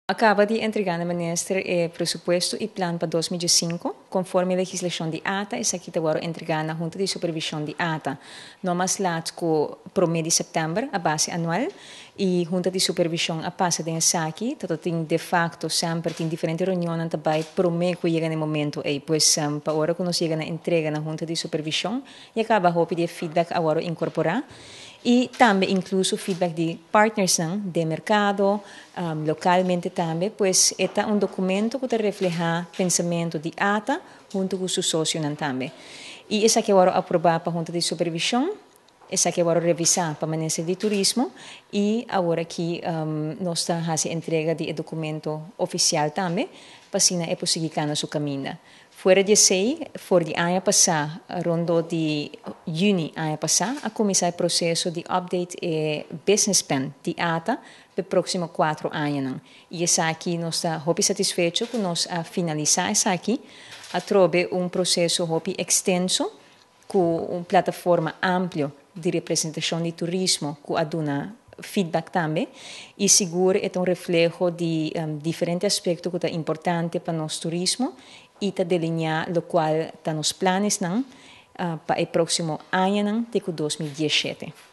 A caba di entrega na minister e presupuesto y plan pa 2005, conforme legislacion di ATA. Esaki ta wordo entrega na Hunta di Supervision di ATA no mas laat cu 1 di september, a base anual, y Hunta di Supervision a pasa den esaki. Todo tin de facto semper tin diferente reunion tambe prome cu yega na e momento ey. Pues pa ora cu nos yega na entrega na Hunta di Supervision, ya caba hopi di feedback a wordo incorpora y tambe incluso feedback di partners di mercado, localmente tambe. Pues e ta un documento cu ta refleha pensamento di ATA hunto cu su socio tambe. Y esaki a wordo aproba pa Hunta di Supervision, esaki a wordo revisa pa Minister di Turismo y awor aki nos ta haciendo entrega di documento oficial tambe, pa asina e por sigui cana su caminda. Fuera di esey, for di aña pasa, rond di juni aña pasa, a cuminsa e proceso di update e business plan di ATA pa e proximo 4 aña. Y esaki nos ta hopi satisfecho cu nos a finalisa esaki, atrobe un proceso hopi extenso, cu un plataforma amplio di representacion di turismo cu a duna feedback tambe, y sigur e ta un refleho di diferente aspecto cu ta importante pa nos turismo y ta delinea locual ta nos plannan pa e proximo aña, te 2017.